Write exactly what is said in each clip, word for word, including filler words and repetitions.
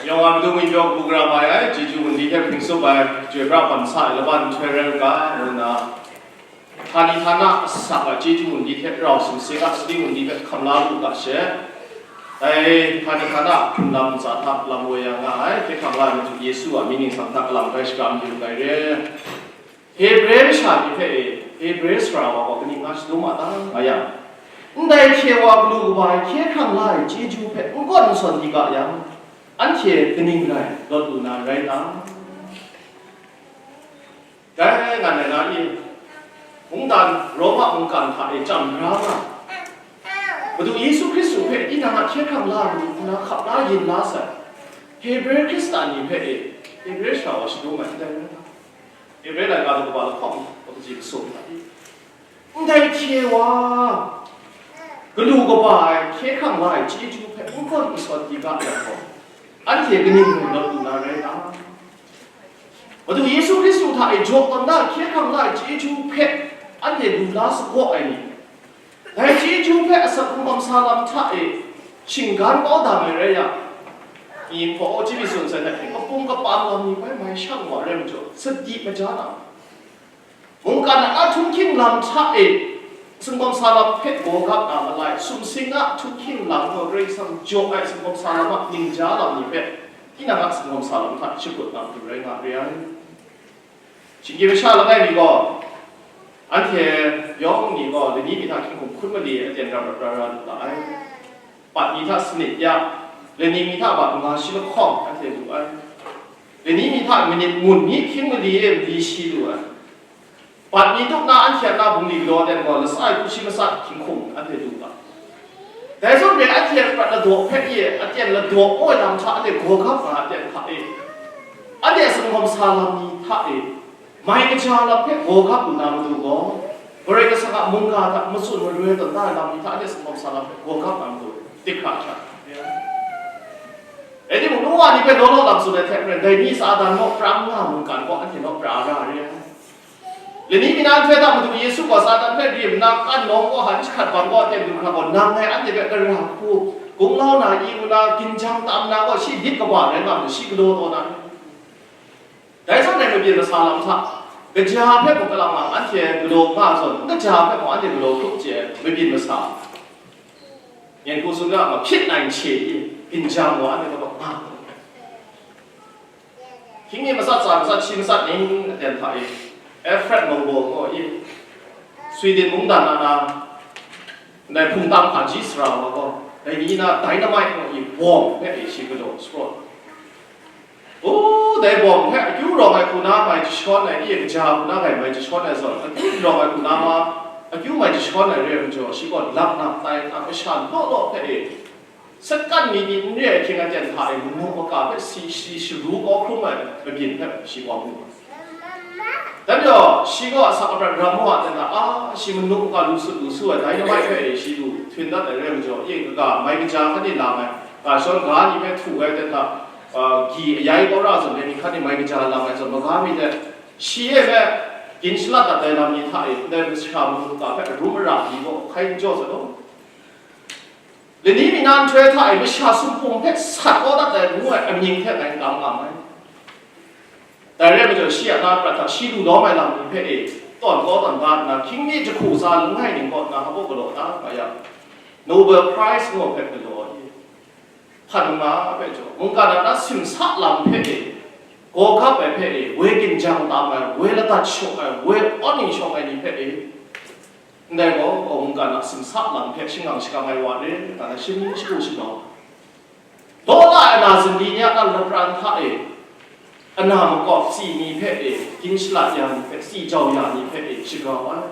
Yawng a matu ngwipyaw kabu gara mai ai, chyeju gun di hte hpring tsup ai, chyoi pra ban sa ai laban nhtoi rai u ga, ngu nna, htani htana asak a chyeju gun di hte rau sumsing a sadi gun di hpe hkam la lu ga she, dai htani htana hkrun lam ntsa hta lam woi ya nga ai, hkye hkrang la ai Madu Yesu a mying ningsang hta kalang bai shakram yu ai re. Hebre masha ni hpe e, Hebre sara wa gaw kaning nga shadum a ta nga yang, ndai hte wa galu kaba ai hkye hkrang la ai chyeju hpe n gawn n sawn di ga yang, anhte kaning rai lawt lu na rai ta? Dai ngan ai na e, mungdan Roma mungkan hta e chyam bra nga, Madu Yesu Hkristu hpe tinang a hkye hkrang la lu nna hkap la yin la sai, Hebre Hkristan ni hpe e, Hebre sara wa shadum ai ndai rai ta? Hebre laika daw kaba lahkawng, kaji kasum hta e, ndai hte wa galu kaba ai hkye hkrang la ai chyeju hpe n gawn n sawn di ga yang gaw, anhte kaning rai lawt lu na rai ta? Madu Yesu Hkristu hta e jaw tawn da hkye hkrang la ai chyeju hpe anhte lu la sagaw ai ni, dai chyeju hpe asak kungdawn sa lam hta e shinggan kau da ai rai yang, yin hpaw chyeju tsun sai hte hpring kapum kapam lam ni bai mai shang wa rai majaw, sadi maja na, mungkan a htunghking lam hta e singkawm sa lam hpe gawgap na malai, sumsing a htunghking lam gaw Karai Kasang jaw ai singkawm sa lam a ningja lam ni hpe tinang a singkawm sa lam hta shakut na matu rai nga re ai. Shinggyim masha langai mi gaw, anhte yawng ni gaw lani mi hta hkying hkum hkun mali aten rap rap ra ra lu ga ai. Pat mi hta sanit ya, lani mi hta bat nga shi lahkawng anhte lu ai. Lani mi hta manit mun mi hkying mali e mali shi lu ai. Bat mi tup na anhte a na bungli galaw aten gaw, latsa ai hku shi matsat hkying hkum anhte lu ga. Dai zawn re, anhte a prat ladaw hpe e, aten ladaw ai lam hta anhte gawgap nga aten hta e, anhte a singkawm sa lam ni hta e, mai kaja lam hpe gawgap lu na matu gaw, Karai Kasang a mungga hta matsun maroi tawn da ai lam ni hta anhte singkawm sa lam hpe gawgap na matu, dik hkra hkra. Rai timung, Noa ni hpe law law lam tsun ai hte maren, dai ni Satan naw pra n nga mungkan gaw anhte naw pra ra re ai. Lani mi na nhtoi hta Madu Yesu gaw Satan hpe rim nna, kan nawng gaw han jahkrat bang gaw, aten du hkra gaw, nang ngai anhte hpe gara hku, gunglau na i ngu na, ginjang tam na gaw, shi lit kaba rai nga mu, shi galaw taw na. Dai zawn rai mabyin masa lam hta, kaja hpe mung kalang lang anhte galaw nga zawn, n kaja hpe mung anhte galaw hkrup chye ai mabyin masa. Nyen hku tsun ga, mahpyit nai n chye i, ginjang wa anhte kabaw nga. Hkying mi matsat tsa, matsat shi, matsat ning aten hta e, Efrat mung gaw gaw i, Sweden mungdan na na, ndai hpungtang hpaji sara wa gaw, dai ni na dynamite gaw i, bawm hpe e shi galaw shapraw. U, dai bawm hpe akyu rawng ai hku na mai jashawn ai, i kaja hku na gai mai jashawn ai zawn, akyu rawng ai hku na ma, akyu mai jashawn ai re ai majaw, shi gaw lap nap tai nna masha law law hpe e, sakan mi ni n re ai hkying aten hta e, manu maka hpe si, si sharu kau hkrum ai mabyin hpe shi wa mu ai. Dan gaw, shi gaw asak aprat ram wa dan ga, a, shi manu maka lu sut lu su ai dynamite hpe e shi lu hpyen dat ai rai majaw, e kaga mai kaja hkan e lang ai, ga shawn ga ni hpe htu ai dan ga, a, gyi ayai kau ra zawn, dai ni hkan e mai kaja lang ai zawn, maga mi hte shi e hpe gin shalat dat ai lam ni hta e, ndai masha manu maka hpe arum ara ni gaw hkai n jaw zawn law. Lani mi na nhtoi hta e masha sumhpung hpe sat kau dat ai ngu ai amying hte ngai n kam nga mai. Dai rai majaw, shi a na prat hta shi lu lawm ai lam ni hpe e tawn kau tawn ga nna, hkying mi jahku tsa langai ning kaw nna hpa galaw da nga yang, Nobel Prize ngu ai hpe galaw ai. Hpan nga ai hpe jaw, mungkan a na simsa lam hpe e, gawgap ai hpe e, woi ginjang tam ai, woi ladat shaw ai, woi awn ning shawng ai ni hpe e, ndai gaw, mungkan a simsa lam hpe shangang shakang ai wa re, nga na shani shagu shanau. Law la ai na zingli ni a na lapran hta e, ana makawp tsi ni hpe e, gin shalat ya ni hpe, tsi jau ya ni hpe e, shagau ai.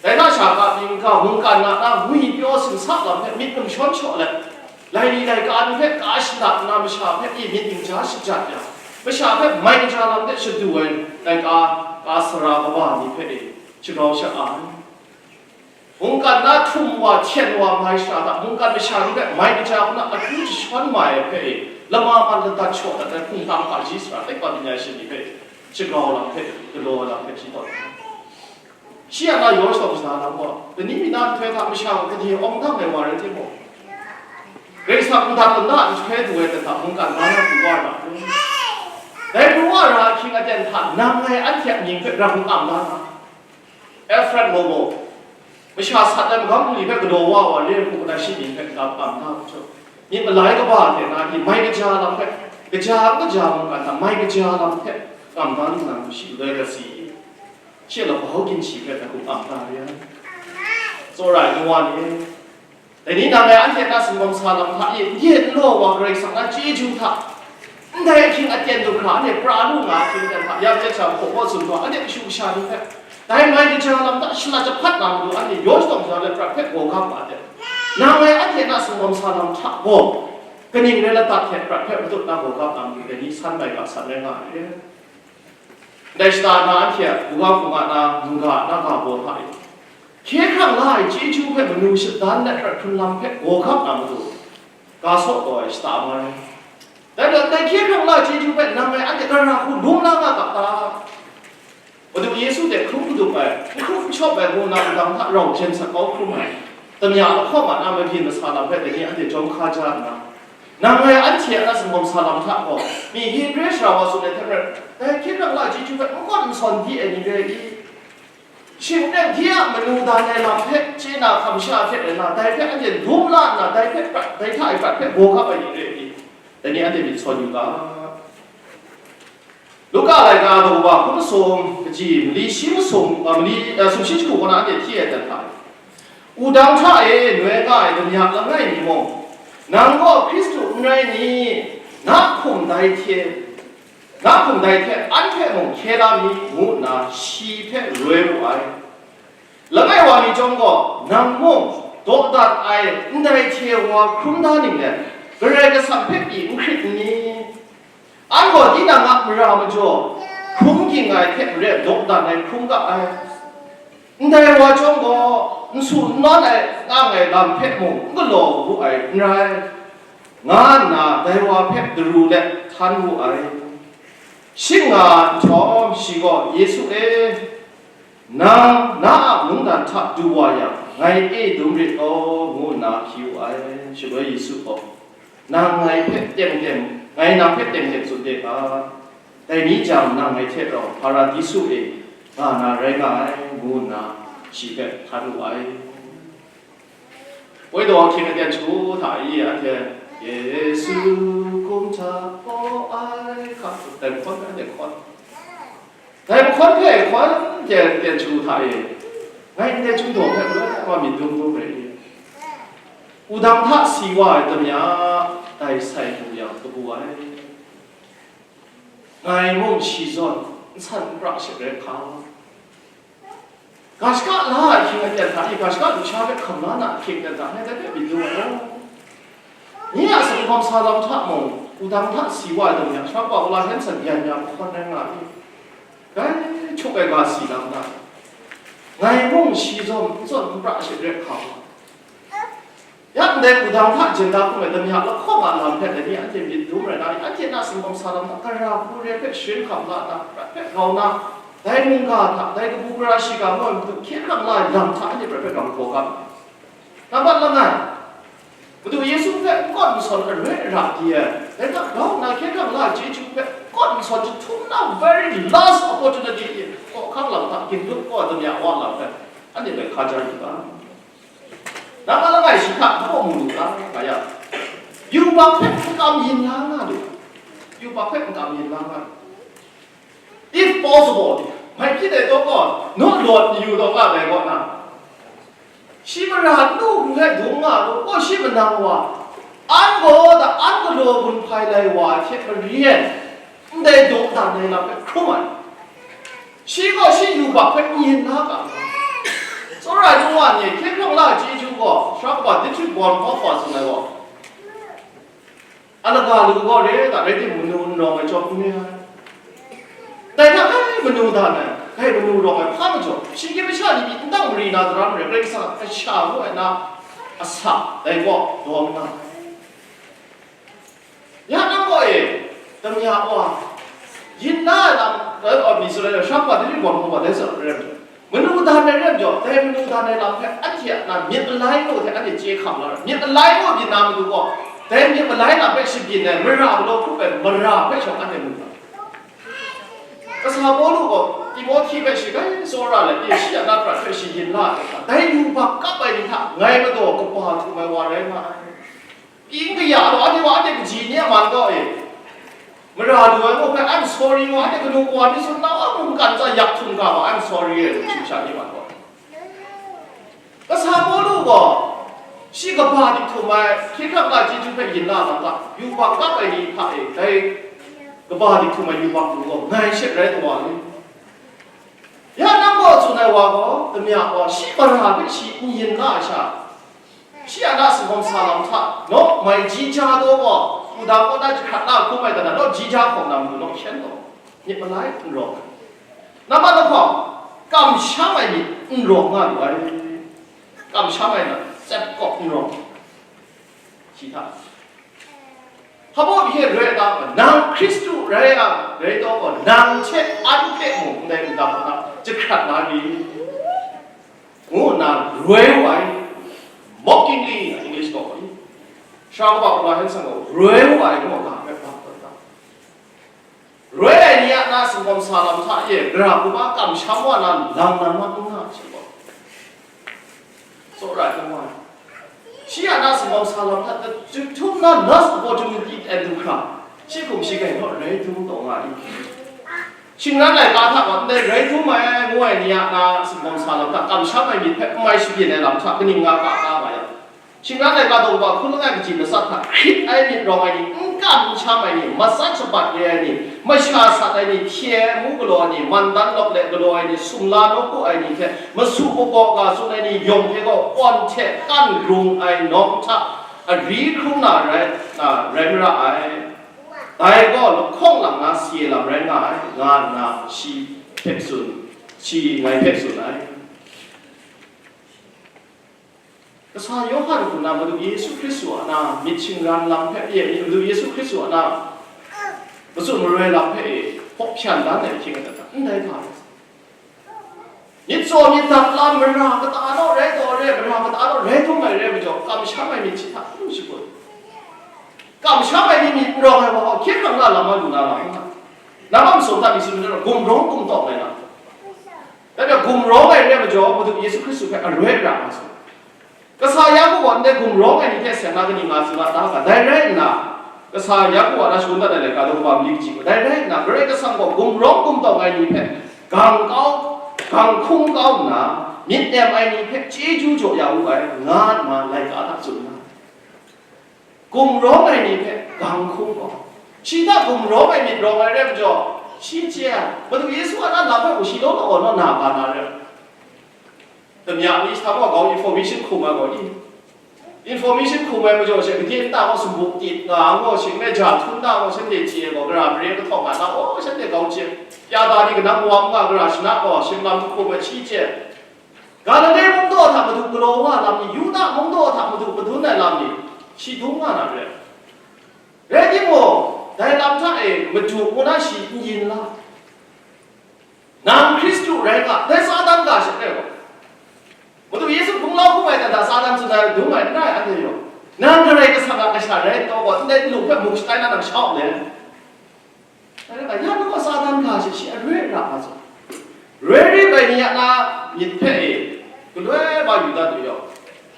Dai hta sha ka pyi n ga, mungkan a na ngwi pyaw simsa lam hpe myit numshawn shaw let, laili laika ni hpe ka shalat nna masha hpe e myit dingja shajat ya, masha hpe mai kaja lam hte shadu ai laika, ka sara kaba ni hpe e, shagau sha ai. Mungkan na htum wa, hten wa, mai shara hta, mungkan masha ni hpe mai kaja hku na akyu jashawn mai ai hpe e, lama man ladat shaw dat ai hpungtang hpaji sara, tek wa byin ya shi ni hpe, shagau lam hpe, galaw lam hpe shi tawn ai. Shi a na yaw shadawn shaga lam gaw, lani mi na nhtoi hta masha kaw kade awng dang ai wa rai timung, Karai Kasang ndat lana nhtoi du ai hta mungkan ga na pru wa ra hkrum. Dai pru wa ra ahkying aten hta nang ngai anhte a mying hpe rang n am da na. Alfred Nobel, masha sat ai magam bungli hpe galaw wa wa re ai hku na shi mying hpe n am da hku, myit malai kaba hte na hte mai kaja lam hpe, kaja n kaja mungkan hta mai kaja lam hpe kam da lu na shi galoi rai si. Shi a labau ginshi hpe hta hkum am da re ai. Tsawra ai nu wa ni, dai ni nang ngai anhte na sumgawm sa lam hta e n ye n law wa Karai Kasang na chyeju hta, ndai ahkying aten du hkra anhte pra lu nga ahkying aten hta, ya hte sha hpaw hpaw tsun hkra anhte kashu kasha ni hpe, dai mai kaja lam hta shalat jahpat na matu anhte yaw shadawn shaga let prat hpe gaw gap nga ai. Nang ngai anhte na sumgawm sa lam hta gaw, kaning rai ladat hte prat hpe matut na gaw gap na matu dai ni san bai ga san rai nga ai. Ndai shata na anhte a buga hpung a na mungga a na ga baw hta e, hkye hkrang la ai chyeju hpe manu shadan let prat hkrun lam hpe gaw gap na matu, ga saw taw ai shata nga ai. Dai gaw, ndai hkye hkrang la ai chyeju hpe nang ngai anhte gara hku lung la nga ga ta? Madu Yesu hte hkrum n dup ai, n hkrum n shawp ai ngu na wudang hta rau hpyen sat kau hkrum ai. Damya lahkawng a na mabyin masa lam hpe dai ni anhte jawm hka ja nna, nang ngai anhte a na sumgawm sa lam hta gaw, mi Hebre sara wa tsun ai hte maren, dai hkye hkrang la ai chyeju hpe n gawn n sawn di ai ni re i? Shing n rai, dai a manu dan ai lam hpe chye na hkam sha hte rai nna, dai hpe anhte dum la nna, dai hpe prat, dai hta e prat hpe gaw gap ai ni re i? Dai ni anhte myit sawn yu ga. Luka laika daw wa hkun masum kaji mali shi masum, a, mali, a, sumshi jahku kaw na anhte hti ai dan hta, wudang hta e noi nga ai damya langai mi mung, nang gaw Hkristu n rai ni? Na hkum dai hte, na hkum dai hte an hpe mung hkye la mi, ngu nna shi hpe roi wu ai. Langai wa mi chyawm gaw, nang mung dawdan ai ndai hte wa hkrum da ning let, Karai Kasang hpe pyi n hkrit n ni? An gaw tinang a mara majaw hkrum ging ai hte maren dawdan ai hkrum ga ai. Ndai wa chyawm gaw, n su n nawn ai nga ai lam hpe mung n galaw wu ai n rai, nga nna dai wa hpe daru let htan wu ai. Shing nga nhtawm, shi gaw, Yesu e, nang na a mungdan hta du wa yang, ngai e dum rit law, ngu nna hpyi wu ai. Shaloi Yesu gaw, nang ngai hpe teng teng, ngai nang hpe teng teng tsun de ga, dai ni jang nang ngai hte rau Hparadisu e nga na rai nga ai, ngu nna shi hpe htan wu ai. Woi daw ahkying aten shagu hta i anhte, Yesu kum hta paw ai hka, dai mahkawn hpe anhte hkawn. Dai mahkawn hpe hkawn ten ten shagu hta e, ngai ndai chyum daw hpe galoi wa myit dum dum rai i? Wudang hta si wa ai damya, dai sai mu yang kabu ai. Ngai mung shi zawn n san n pra shet rai hka. Ga shaka la ai hkying aten hta i, ga shaka lusha hpe hkam la na ahkying aten hta ngai dai hpe myit dum ai law. Nye a sumgawm sa lam hta mung, wudang hta si wa ai damya, shanhpa Ola Hanson yan ya mahkawn rai nga i? Dai hkyuk ai ga si lam na, ngai mung shi zawn n zawn n pra shet rai hka wa. Ya ndai wudang hta jen da hkrum ai damya lahkawng a lam hpe dai ni anhte myit dum rai na, anhte na sumgawm sa lam hta gara hku re hpe sharin hkam la na, prat hpe grau na, dai mungga hta, dai kabu gara shiga ngu ai matu hkye hkrang la ai lam hta anhte prat hpe grau hkaw ga. Nambat langai, Madu Yesu hpe n kawn n sawn aroi ara di ai, dai hta grau nna hkye hkrang la ai chyeju hpe n kawn n sawn jahtum na very last opportunity e, hkawhkam lam hta gindup kaw ai damya wa lam hpe anhte bai hkaja yu ga. Nang a langai shi hta hpaw mu lu ga, nga yang, yubak hpe n kam yin la nga lu, yubak hpe n kam yin la nga lu. If possible, mai hpyi dai taw gaw, naw lawt mayu taw nga dai kaw na, shi mara n lu hkrai dung nga lu, gaw shi manang wa, an gaw da an galaw gun hpai lai wa hte maren, ndai dawdan ai lam hpe hkrum ai. Shi gaw shi yubak hpe n yin la ga. Tsawra ai nu wa ni, hkye hkrang la ai chyeju gaw, sara kaba Dietrich Bonhoeffer tsun ai gaw, a laga lu gaw re ai hta rai timung, manu n rawng ai chyawm n re ai. Dai hta kai manu dan ai, kai manu rawng ai hpa majaw, shinggyim masha ni pyi n dang mari na, tara mare Karai Kasang a kasha ngu ai na, a sa, dai kaw dawng na. Ya nang gaw e, damya wa, yin na ai lam, dai gaw mi tsun ai, sara kaba Dietrich Bonhoeffer dai tsun ai. Manu dan ai rai majaw, dai manu dan ai lam hpe anhte a na myit malai ngu hte anhte chye hkam la ai. Myit malai ngu myit na matu gaw, dai myit malai lam hpe shabyin ai mara galaw hkrup ai mara hpe shawng anhte mu ga. Kasa Pawlu gaw Timohti hpe shagai tsawra let, shi a na prat hpe shayin la ai hta, dai yubak kap ai ni hta ngai madaw kaba htum ai wa rai nga ai. Pyi n kaya law, anhte wa, anhte kaji ni a man gaw e, mara lu ai mung hpe, "I'm sorry," wa, anhte kanu kawa ni tsun na, "A, mungkan tsa yak htum ga wa, I'm sorry," e, sumsha ni man gaw. Kasa Pawlu gaw, shi kaba dik htum ai, hkye hkrang ga chyeju hpe yin la na ga, yubak kap ai ni hta e, dai kaba dik htum ai yubak lu gaw, ngai she rai tawa ni. Ya nang gaw tsun ai wa gaw, damya gaw, shi mara hpe shi n yin na ai sha, shi a na singawm sa lam hta, naw mai ji ja daw gaw, wudang kaw na jahkrat na hkrum ai ta na, naw ji ja hkawm na matu naw hkyen gaw, myit malai n rawng ai. Nambat lahkawng, kamsham ai myit n rawng nga lu ai. Kamsham ai na, tsep kawp n rawng. Shi hta, hpa baw hpyi hte roi da gaw, nang Hkristu rai yang, rai taw gaw, nang hte an hpe mung ndai ndam hta jahkrat na ri? Ngu nna roi wu ai, mockingly, English gaw, Sara kaba hkrum ai hpe san gaw, roi wu ai, ngu ga hpe bang tawn ga. Roi ai ni a na singawm sa lam hta e, gara hkrum a kamsham wa na lang na ma n nga ai sha gaw, tsawra ai wa ai. Shi a na singawm sa lam hta, chyum na lost opportunity and du hkra, shi hkum shi gai naw rai dum taw nga ai. Shingran laika hta gaw ndai rai dum ai ngu ai ni a na singawm sa lam hta, kamsham ai myit hpe n mai shabyin ai lam hta, kaning nga ka nga nga yang, shingran laika daw kaba hkun langai kaji matsat hta hkrit ai myit rawng ai ni, n kam n sham ai ni, matsat shabat re ai ni, masha sat ai ni, hpye ai ngu galaw ai ni, mandan lawk let galaw ai ni, sumla nawku ai ni hte, masu makaw ga tsun ai ni yawng hte gaw, kawn hte kan rung ai nawng hta, ari hkrung na rai, na rai mara ai. Dai gaw lahkawng lang na saye lam rai nga ai, nga nna shi hpe tsun, shi ngai hpe tsun ai. Kasa Yawhan hku na Madu Yesu Hkristu a na myit shingran lam hpe e, Madu Yesu Hkristu a na matsun maroi lam hpe e, hpaw hpyan dan ai ahkying adat hta, ndai hta e. Myit tsaw myit dat lam, mara kata naw rai taw re, mara kata naw rai dum ai re majaw, kamsham ai myit shi hta hkrum shagun. Kamsham ai ni myit n rawng ai wa gaw, hkye hkrang na lam a lu na lam n ga. Nambat masum hta mi tsun myit dai gaw, gumrawng gumtawng ai lam. Dai hpe gumrawng ai re majaw, Madu Yesu Hkristu hpe aroi ara nga sai. Kasa Yaku gaw ndai gumrawng ai ni hte seng na kaning nga tsun a ta ga? Dai rai nna, Kasa Yaku a na shangun dat ai laika daw kaba mali kaji gaw, dai rai nna, Karai Kasang gaw gumrawng gumtawng ai ni hpe gang kau, gang hkung kau nna, myit nem ai ni hpe chyeju jaw ya wu ai, nga nna laika hta tsun nga ai. Gumrawng ai ni hpe gang hkung gaw, shi hta gumrawng ai myit rawng ai rai majaw, shi chye ai, Madu Yesu a na lam hpe mung shi law law gaw naw na ga na rai. Damya ni sa gaw, gaw information hkum ai gaw ni? Information hkum ai majaw she, gade nta gaw sumpu tit nga ai gaw, shing me ja htum nta gaw, shanhte chye ai gaw, gara mare kahtawng nga na, oh, shanhte grau chye. Ya da ni kanang wam nga, gara shana gaw, shinglam hkum ai shi chye. Galile mungdaw hta Madu galaw wa lam ni, Yuda mungdaw hta Madu madun ai lam ni, shi dum nga na re. Rai timung, dai lam hta e Madu ngu na shi n yin la. Nang Hkristu rai nga, dai Satan ga sha rai gaw. Madu Yesu hpung lau hkum ai dan hta Satan tsun ai, dum ai n rai, anhte yawng. Nang Karai Kasang a kasha rai n taw gaw, ndai nlung hpe mung shatai na nang shau le. Dai rai, ya nu gaw Satan ga sha shi aroi ra nga tsun. Roi rit ai ni a na myit hpe e, galoi wa yu dat lu yawng,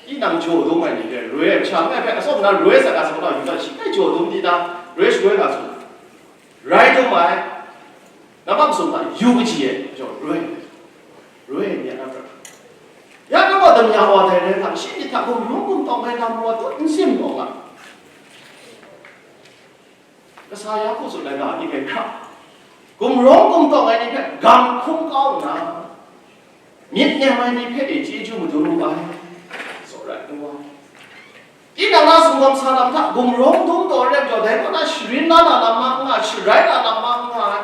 tinang jaw dum ai ni hpe, roi ai masha langai hpe atsawm na roi ai saga sa na yu dat, shi hpe jaw dum di na, roi shaloi nga tsun. Rai dum ai, nambat masum hta yu kaji ai, jaw roi, roi ai ni a na prat. Ya nu gaw damya wa dai rai hkam, shi myit hta gumrawng gumtawng ai lam wa tut n sim gaw nga. Kasa Yaku tsun ai ga ni hpe hkra, gumrawng gumtawng ai ni hpe gang hkung kau nna, myit nem ai ni hpe e chyeju madun wu ai, tsawra ai wa. Tinang na singawm sa lam hta gumrawng dum taw re majaw, dai kaw na sharin la na lam ma n nga, sharai na lam ma n nga ai.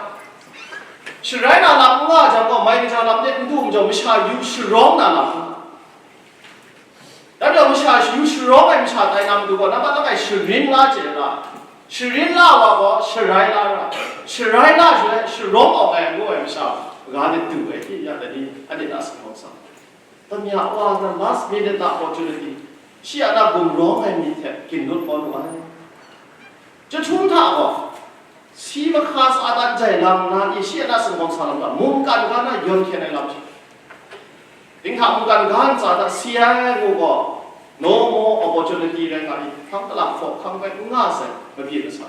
Sharai na lam n nga jang gaw, mai kaja lam de n du majaw, masha yu sharawng na lam. Dai majaw masha yu sharawng ai masha tai na matu gaw, nambat langai sharin la chye ra, sharin la wa gaw sharai la ra, sharai la shaloi sharawng awng ai ngu ai masha, Ga de du ai hte ya dai ni, anhte na singgawm sa. Damya wa na last minute na opportunity, shi a na gumrawng ai myit hte ginlut kau lu ai. Chyahtum hta gaw, si mahka sa dan jai lam na ni shi a na singgawm sa lam hta, mungkan ga na yawn hkyen ai lam hte, dinghta mungkan ga ntsa hta si ai ngu gaw, no more opportunity rai nga i, hpang kala hkaw hkang bai n nga sai, mabyin masa.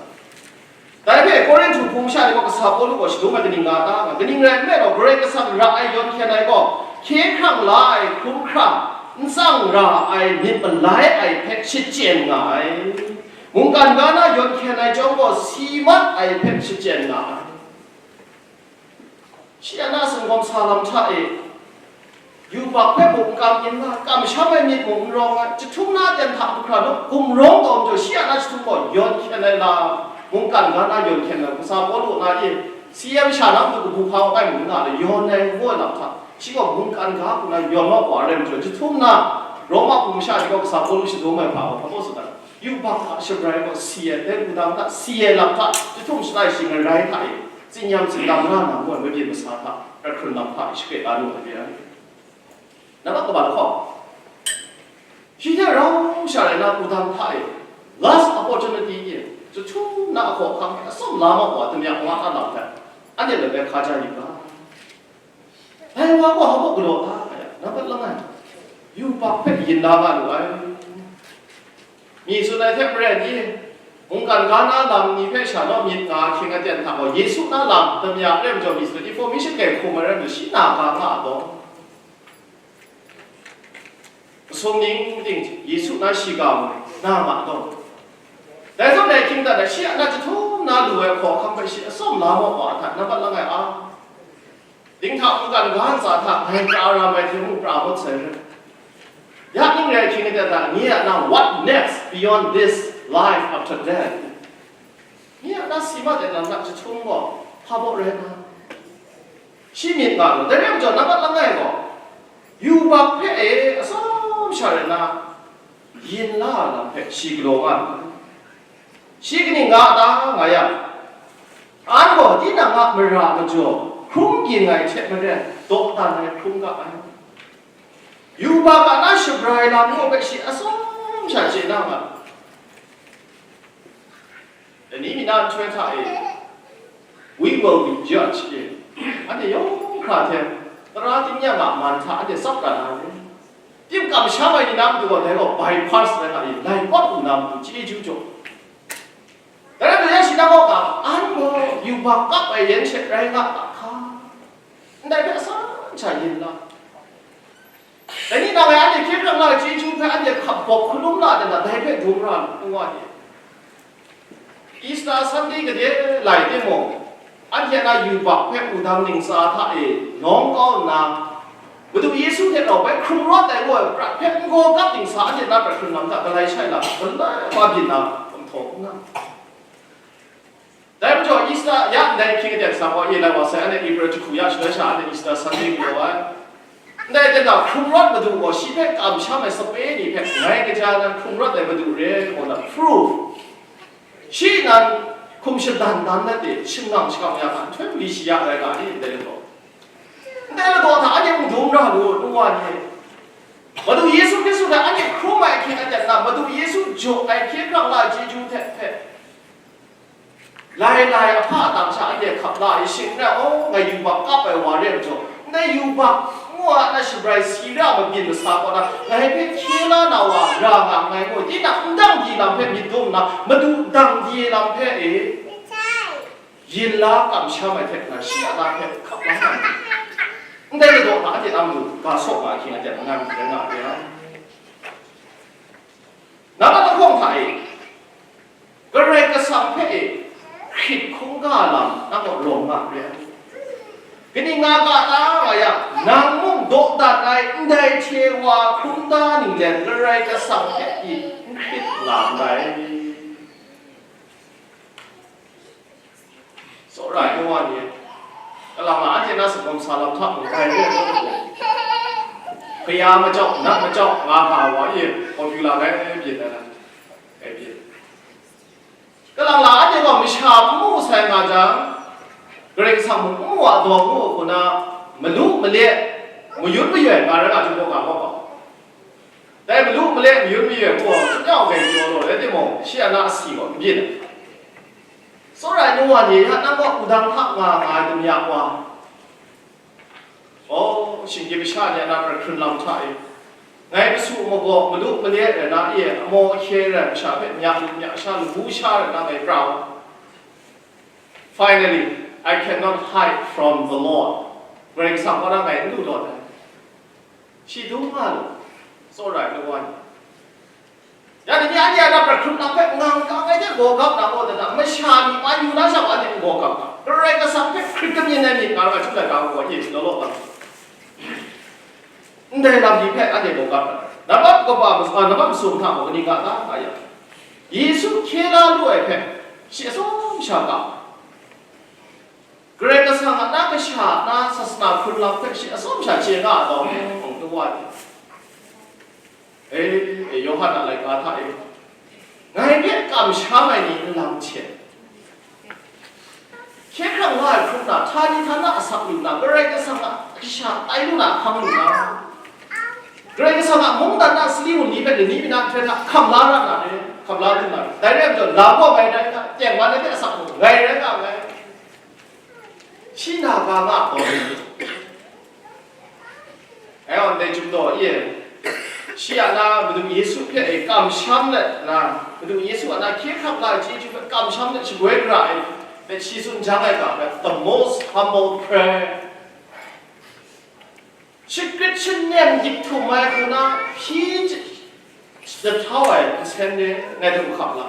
Dai hpe Korinhtu hpung masha ni gaw kasa Pawlu gaw shadum ai kaning nga ta nga, kaning rai nme law, Karai Kasang ra ai yawn hkyen ai gaw, hkye hkrang la ai hkrum hkrang, n tsang ra ai myit malai ai hpe shachyen nga ai. Mungkan ga na yawn hkyen ai chyawm gaw, si mat ai hpe shachyen nga ai. Shi a na singgawm sa lam hta e, yubak hpe mung n kam yin la, kamsham ai myit mung n rawng ai, chyahtum na ten hta hkra nu, gumrawng taw majaw, shi a na chyahtum gaw yawn hkyen ai lam, mungkan ga na yawn hkyen ai, kasa Pawlu na e, si ai masha na matu kabu hpa n ai mung n nga ai, yawn ai ngu ai lam hta, shi gaw mungkan ga hku na yawn wa wa rai majaw, chyahtum na Roma hpung masha ni gaw kasa Pawlu shadum ai hpa gaw hpa maw tsun ai? Yubak a shabrai gaw si ai, dai wudang hta si ai lam hta, chyahtum shalai shi ngarai hta e, tsinyam tsindam ra na ngu ai mabyin masa hta, ra hkrun lam hta e shakre da nu ai re ai. Nambat kaba lahkawng, shi hte rau sha rai na wudang hta e, last opportunity e, chyahtum na ahkaw ahkang e atsawm la mat wa, damya wa a lam hta, anhte langai hka ja yu ga. Dai wa gaw hpa mung galaw hta nga yang, nambat langai, yubak hpe yin la nga lu ai. Mi tsun ai hte maren i, mungkan ga na lam ni hpe sha naw myit nga ahkying aten hta gaw, Yesu na lam damya rai majaw, mi tsun ai information grai hkum ai rai majaw, shi na ga nga ai gaw, masum ning ting Yesu na shiga mu na ma taw. Dai zawn dai hkying dan ai, shi a na chyahtum na lu ai hkaw hkam hpe shi atsawm la maw wa hta, nambat langai a, dinghta mungkan ga ntsa hta ngai pra ra mai hte mung pra ngut sai re. Ya ning rai hkying dan ai, nye a na what next beyond this life after death? Nye a na si mat ai lam na chyahtum gaw hpa baw rai na? Shi myit nga lu, dai rai majaw, nambat langai gaw, yubak hpe e atsawm sha rai na, yin la ai lam hpe shi galaw nga lu. Shi kaning nga ta nga yang, an gaw tinang a mara majaw hkrum ging ai hte maren, dawdan ai hkrum ga ai. Yubak a na shabrai lam ngu hpe shi atsawm sha chye na nga lu. Dai ni mi na nhtoi hta e, we will be judged e, anhte yawng hkra hte, tara tingnyang a man hta anhte tsap ra na re. Tim kamsham ai ni na matu gaw, dai gaw bypass rai nga i, lai kawt lu na matu chyeju jaw. Dai rai nna, ya shi na gaw, an gaw yubak kap ai yan she rai nga a hka, ndai hpe asan sha yin la. Dai ni nang e anhte hkye hkrang la ai chyeju hpe anhte hkap bawk hkalum la de na, dai hpe dum ra lu, ngu wa ni. Easter Sunday gade lai timung, anhte a na yubak hpe wudang ntsa hta e nawng kau nna, Madu Yesu hte rau bai hkrung rawt ai ngu ai prat hpe n-gaw kap ntsa, anhte na prat hkrun lam hta galai shai lam, galai wa byin na gumhtaw n nga. Dai majaw, Easter ya ndai hkying aten sa gaw e lai wa sai, anhte April jahku ya shaloi sha, anhte Easter Sunday galaw ai. Ndai aten hta hkrung rawt Madu gaw shi hpe kamsham ai sape ni hpe ngai kaja nan hkrung rawt ai Madu re, ngu na proof. Shi nan hkum shadan dan dat e, shingkang shakam ya hkan, nhtoi mali shi ya ai ga ni ndai ladaw. Ndai ladaw hta anhte mung dum ra lu, nu wa ni. Madu Yesu Hkristu hta anhte hkrum ai hkying aten na, Madu Yesu jaw ai hkye hkrang la ai chyeju hte hpe, lai lai ahpa atam sha anhte hkap la ai shing n rai, aw, ngai yubak kap ai wa re ai majaw, ndai yubak ngu a na shabrai si ra mabyin masa kaw na, ngai hpe hkye la na wa ra nga nngai ngu, tinang n dang di lam hpe myit dum nna, Madu dang di lam hpe e, yin la kamsham ai hte na, shi a na hpe hkap la nga ai. Ndai ladaw hta anhte na matu ga saw nga hkying aten nga myit rai nga ai. Nang a lahkawng hta e, Karai Kasang hpe e hkrit hkungga lam nang gaw rawng nga re ai. Kaning nga ga ta nga yang, nang mung dawdan ai ndai hte wa hkrum da ninglen Karai Kasang hpe pyi n hkrit nga ndai. Tsawra ai wa ni, kalang la anhte na sagawm sa lam hta mung rai re ai, kaya machyau, nat machyau, nga ga wa e, popular rai byin ai lam, rai byin. Kalang la anhte gaw masha n mu sai nga jang, Karai Kasang mung n wa daw ngu hku na, malu male, mayun mayoi nga rai nga chyum gaw ga gaw ga. Dai malu male, mayun mayoi gaw, n yau grai jaw law, rai timung, shi a na asi gaw n byin ai. Tsawra ai nu wa ni, ya nang gaw wudang hta nga nga ai damya wa. O, shinggyim masha ni a na pra hkrun lam hta e, ngai masu magaw, malu male rai na e, amaw ahkye rai masha hpe mya lu, mya sha lu, bu sha rai na ngai pra wa. Finally, I cannot hide from the Lord. Karai Kasang kaw na ngai n lu lawt ai. Shi dum nga lu, tsawra ai nu wa ni. Ya ni, anhte a na pra hkrun lam hpe ngang kang ai hte gaw gap na gaw, dana masha ni man yu na sha wa, anhte n gaw gap ga. Karai Kasang hpe hkrit kamyin ai myit nga ra, chyum laika gaw, ye, law law kang. Ndai lam ni hpe anhte gaw gap na, nambat kaba mas-, a, nambat masum hta gaw kaning nga ta nga yang, Yesu hkye la lu ai hpe, shi atsawm sha ga. Karai Kasang a na kasha na sasana hkrun lam hpe shi atsawm sha chye nga ai gaw, hpung hpung nu wa ni. E, e, Yawhan a laika hta e, ngai hpe kamsham ai ni n lang hte, hkye hkrang nga ai hkrum na, htani htana asak lu na, Karai Kasang a kasha tai lu na hkang lu na, Karai Kasang a mungdan na sali wunli hpe lani mi na hkren hta hkam la ra na re, hkam la lu na re. Dai rai majaw, lam gaw ngai rai nga, tengman ai hte asak lu, ngai rai nga nngai. Shi na ga nga gaw, anhte chyum taw e, shi a na Madu Yesu hpe e kamsham let na, Madu Yesu a na hkye hkrang la ai chyeju hpe kamsham let shagoi gara ai, hpe shi tsun jang ai ga hpe, the most humble prayer. Shagrit shanem dik htum ai hku na hpyi jahtau ai nsen ni ngai hte hkap la.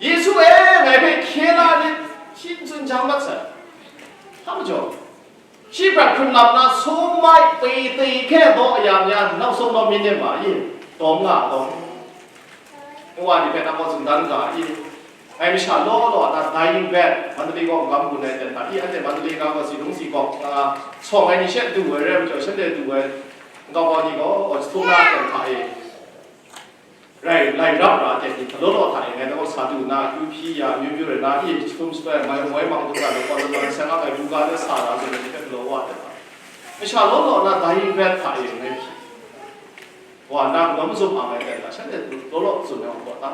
Yesu e, ngai hpe hkye la dit, shi n tsun jang mat sai. Hpa majaw, shi prat hkrun lam na sumai pei tei hkye daw ya mya, nau sung naw mi nem ma i, dawm nga dawm. Ngu wa ni hpe nang gaw tsun dan ga i? Ngai masha law law a na dying bed, Mandalay kaw n-gam gun ai ten hta i, anhte Mandalay ga gaw si lung si gawk, a, sawng ai ni she du ai rai majaw, shanhte du ai nkau kau ni gaw, a, jahtum na ten hta e, rai, lai rap ra ten ni, hta law law hta e, ngai nang gaw sa du na, akyu hpyi ya, amyu myu rai na, i, jahtum shatai, mai, moi mang du ga, law kau law kau, seng a ai du ga de sa ra, zawn ai ni hpe galaw wa ai hta. Masha law law a na dying bed hta e, ngai hpyi. Wa na, lawm zum ang ai tai hta, shanhte law law tsun ai wa ta.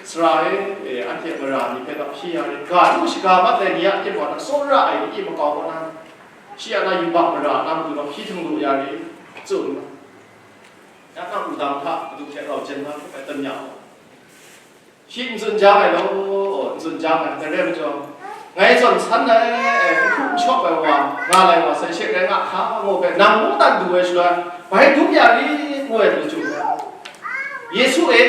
Sara e, e, anhte mara ni hpe rap hpyi ya re, ga lu shaga mat ai ni a, e, wa na, tsawra ai ni makau kaw na, shi a na yubak mara na matu rau hpyi htung lu ya re, tsun. Ya na, wudang hta, madu hte rau jen na hpe dan ya wa. Shi n tsun jang ai law, n tsun jang ai, dai rai majaw, ngai zawn san ai, e, n hkrup n shawp ai wa, nga lai wa sai she rai nga hka, ngu hpe, nang mungdan du ai shaloi, bai dum ya rit, ngu ai lu chyum. Yesu e,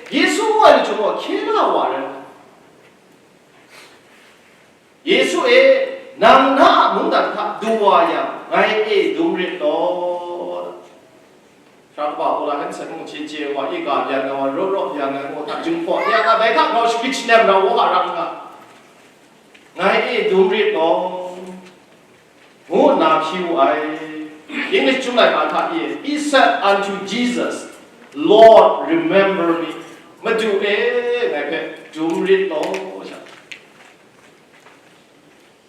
Yesu ngu ai lu chyum gaw hkye la wa rai. Yesu e, nang na a mungdan hta du wa yang, ngai e dum rit law. Hkra kaba Paula hkan seng mung chye chye wa, i ga byan ai wa, rawt rawt byan ai wa hta, jinghpaw ya na, dai hta grau shagrit shanem rau wa a ram nga, ngai e dum rit law, ngu nna hpyi wu ai. English chyum laika hta e, He said unto Jesus, "Lord, remember me." Madu e, ngai hpe dum rit law, sha.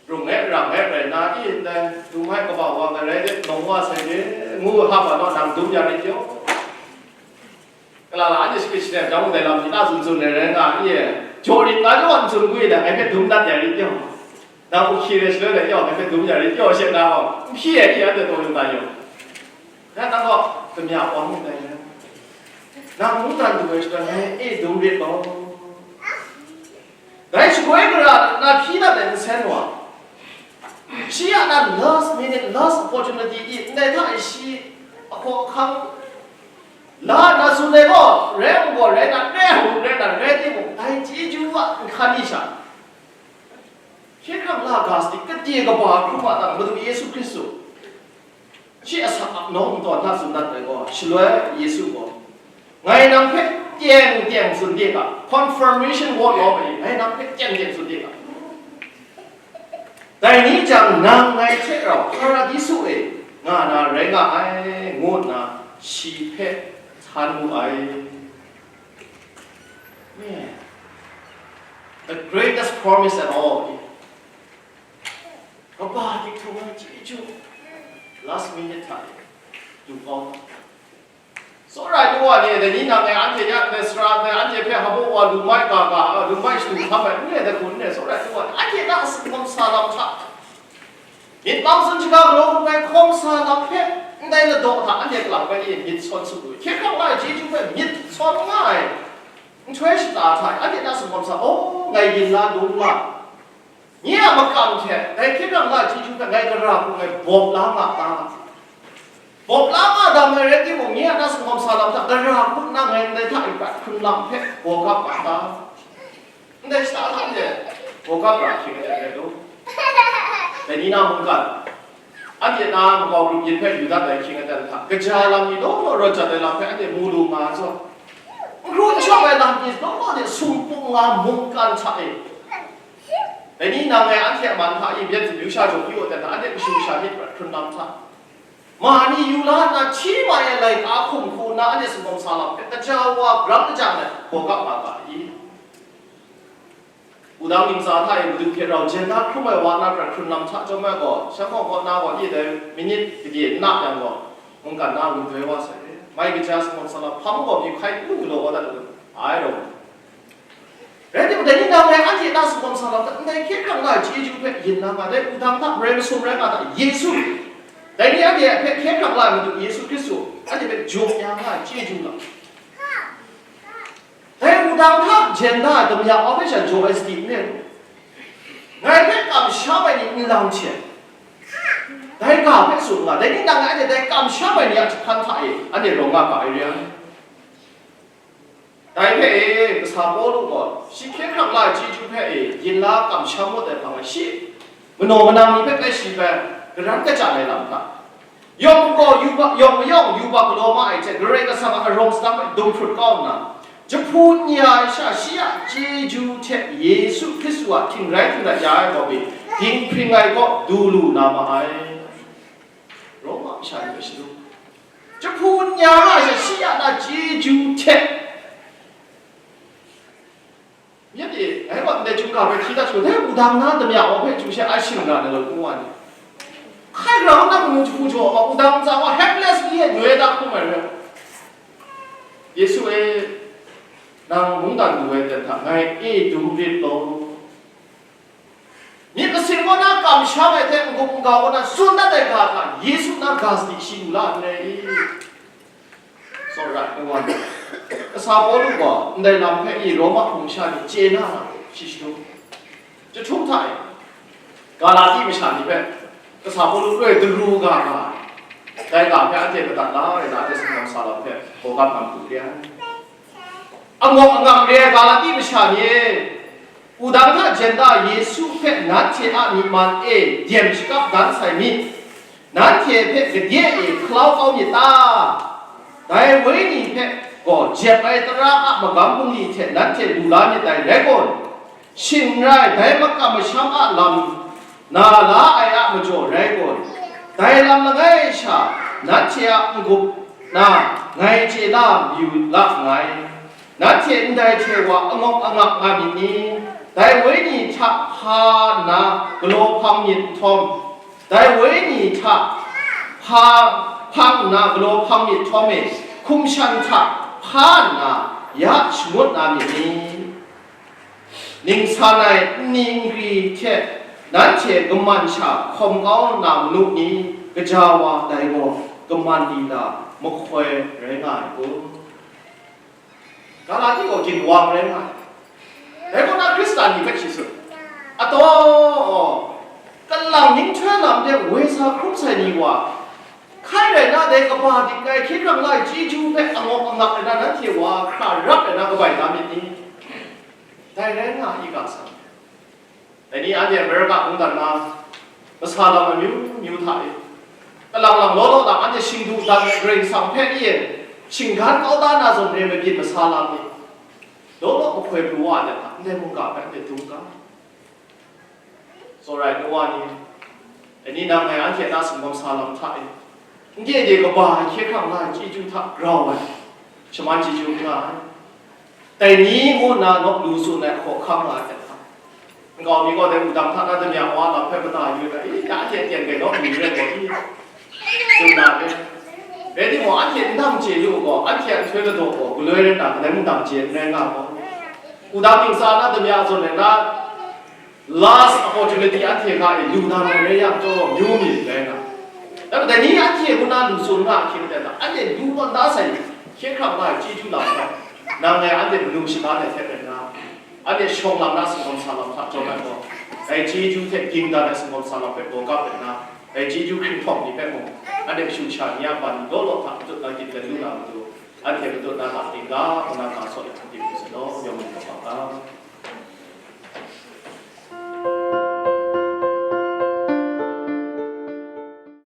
Rung e, rang e rai na, i ndai, dum ai kaba wa ngai rai de, nawng wa sai de, ngu hpa naw nang dum ya rit yaw. Kala la, anhte shakrit shanem jang, dai lam ni na tsun tsun ai rai nga, i e, jaw rit nga jaw n tsun gwi na, ngai hpe dum dat ya rit yaw. Nang u hkye ai shaloi na yaw, ngai hpe dum ya rit yaw, she na gaw, n hpyi ai, i anhte taw yu na yaw. Ngai nang gaw, damya wa mu dai rai. Nang mungdan du ai shaloi, ngai e dum rit law. Dai shagoi gara na hpyi dat ai nsen wa, shi a na last minute, last opportunity i, ndai hta e shi ahkaw ahkang la na tsun ai gaw, rai gaw rai na, rai hku rai na, rai timung, dai chyeju a nhkan ni sha, hkye hkrang la ga sadi, kade kaba hkrum a ta, Madu Yesu Hkristu. Shi asak ap nawng ntawn hta tsun dat ai gaw, shaloi Yesu gaw, ngai nang hpe teng teng tsun de ga, confirmation word lawm ai, ngai nang hpe teng teng tsun de ga, dai ni jang nang ngai hte rau Hparadisu e nga na rai nga ai, ngu nna shi hpe htan wu ai. Man, the greatest promise at all. Kaba dik htung ai chyeju, last minute hta e, du kau. Tsawra ai nu wa ni, dai ni nang e anhte ya ndai sara ndai anhte hpe hpa wa lu mai ga ga, lu mai shadu hkam ai n re ai hku n re, tsawra ai nu wa ni, anhte na a singkawm sa lam hta, myit mang tsun shaga galaw hkrum ai hkawm sa lam hpe, ndai ladaw hta anhte kalang bai e myit sawn sut lu, hkye hkrang la ai chyeju hpe myit sawn nga ai nhtoi shata hta e, anhte na singkawm sa, aw, ngai yin la lung la, nye a makam hte dai hkye hkrang la ai chyeju hpe ngai gara hku ngai bawp la nga ta? Bawp la nga dam ai rai timung, nye a na singkawm sa lam hta gara hku nna ngai ndai hta e prat hkrun lam hpe gaw gap nga ta? Ndai shata hta e gaw gap ra hkying aten rai law. Dai ni na mungkan, anhte na makau grup yin hpe yu dat ai hkying aten hta, kaja lam ni law law rawt jat ai lam hpe anhte mu lu nga ai zawn, n hkru n shawng ai lam ni law law de sumpu nga mungkan hta e, dai ni nang e anhte a man hta e byet zimyu sha jaw yu ai hta, anhte kashu kasha myit prat hkrun lam hta, ma ni yu la nna hti mai ai laika hkum hku nna anhte singkawm sa lam hpe, kaja wa grang kaja ai gaw gap nga ga i? Wudang ntsa hta e Madu hte rau jen da hkrum ai wa na prat hkrun lam hta chyawm ai gaw, shanhkawng kaw na gaw, i dai minit gade n na yang gaw, mungkan na wun doi wa sai. Mai kaja singkawm sa lam hpang gaw myit hkai n lu galaw wa dat lu ai rawng. Rai timung, dai ni nang e anhte na singkawm sa lam hta, ndai hkye hkrang la ai chyeju hpe yin la nga, dai wudang hta marai masum rai nga hta, Yesu, dai ni anhte hpe hkye hkrang la ai Madu Yesu Hkristu, anhte hpe jaw ya nga ai chyeju lam. Dai wudang hta jen da ai damya wa hpe sha jaw ai sadi n rai lu. Ngai hpe kamsham ai ni nlang hte, dai ga hpe tsun nga, dai ni nang ngai anhte dai kamsham ai ni a jahpan hta e anhte rawng nga ga ai re ai. Dai hpe e, kasa Pawlu gaw shi hkye hkrang la ai chyeju hpe e yin la kamsham ngut ai hpang e, shi manaw manang ni hpe bai shi bai garan kachyan ai lam hta, yawng gaw yubak, yawng mayawng yubak galaw ma ai hte, Karai Kasang a arawng sadang hpe dum hprut kau nna, jahpu n ya ai sha shi a chyeju hte Yesu Hkristu a htingrai htingrat ya ai gaw mi dinghpring ai kaw du lu na ma ai. Roma masha ni hpe shadu, jahpu n ya ra ai sha shi a na chyeju hte, Myit e, dai gaw ndai chyum ga hpe hti dat shagu, dai wudang na damya wa hpe chyu she ai shing ra na law, ngu wa ni. Hkai grau na mung jahku jaw ma, wudang ntsa wa helplessly e noi da hkrum ai rai. Yesu e, nang mungdan du ai ten hta ngai e du rit law. Myit masin kaw na kamsham ai hte n-gup n-gau kaw na tsun dat ai ga hta, Yesu na ga sadi shi lu la n rai i? Tsawra ai wa ni, kasa Pawlu gaw ndai lam hpe i Roma hpung masha ni chye na, shi shadu. Jahtum hta e, Galati masha ni hpe kasa Pawlu loi daru ga nga ai, dai ga hpe anhte madat la ai, na hte singkawm sa lam hpe gaw gap nga hku re ai. Angawk angak re ai Galati masha ni e, wudang hta jen da Yesu hpe nanhte a myi man e dem shakap dan sai mi, nanhte hpe gade e hkalau kau myit ta? Dai Wenyi hpe gaw jep ai tara a magam bungli hte nanhte lu la myit dai rai kun? Shing n rai, dai makam masham a lam na la ai a majaw rai kun? Dai lam langai sha nanhte a n-gup na ngai chye la mayu la nngai. Nanhte ndai hte wa angawk angak nga myit ni? Dai Wenyi hta hpa nna galaw hpang myit nhtawm, dai Wenyi hta hpa hpang nna galaw hpang myit nhtawm e, hkum shan hta hpa nna ya shangut na myit ni? Ningsan ai nni nkri hte nanhte kaman sha hkawm kau na manu ni? Gaja wa dai gaw kaman lila mahkoi rai nga ai kun? Galati gaw ginwang rai nga ai. Dai kaw na Hkristan ni hpe shi tsun, ataw, kalang ninghtoi lam de woi sa hkrum sai ni wa, hkai rai na dai kaba dik ai hkye hkrang la ai chyeju hpe angawk angak ai na nanhte wa hkra rap ai na kabai da myit ni? Dai rai nga i ga sa. Dai ni anhte America mungdan na masa lam amyu myu hta e, kalang lang law law lang anhte shingdu dan ai Karai Kasang hpe i e shinggan kau da na zawn re mabyin masa lam ni, law law mahkoi pru wa ai hta ndai mungga hpe anhte dum ga. Tsawra ai nu wa ni, dai ni nang ngai anhte na singkawm sa lam hta e, n de de kaba ai hkye hkrang la ai chyeju hta grau ai, shaman chyeju n nga ai. Dai ni ngu nna nawk lu tsun ai hkawhkam nga ai hta, Nkau mi gaw dai wudang hta na damya wa lam hpe mada yu ai, i, ya anhte aten gai naw mi rai gaw i, tsun na re. Rai timung, anhte n dang chye yu gaw, anhte a nhtoi ladaw gaw galoi rai nna, kadai mung dang chye n rai nga gaw, wudang ntsa na damya zawn ai na, last opportunity anhte hka e lu na rai rai yang, chyawm myu mi rai nga. Dai majaw, dai ni anhte hku na lu tsun nga ahkye maten na, anhte lu nawn da sai, hkye hkrang nga ai chyeju lam hpe, nang ngai anhte manu shada ai hte rai nna, anhte shawng lam na singgawm sa lam hta jaw ai gaw, dai chyeju hte ging dan ai singgawm sa lam hpe baw kap rai nna, dai chyeju hkringhkawm ni hpe mung, anhte kashu kasha ni a ban law law hta matut na gyin dan lu na matu, anhte matut na ta ting ga, nna ga sawt ai hpang ting hku sa law, yawng yu ga.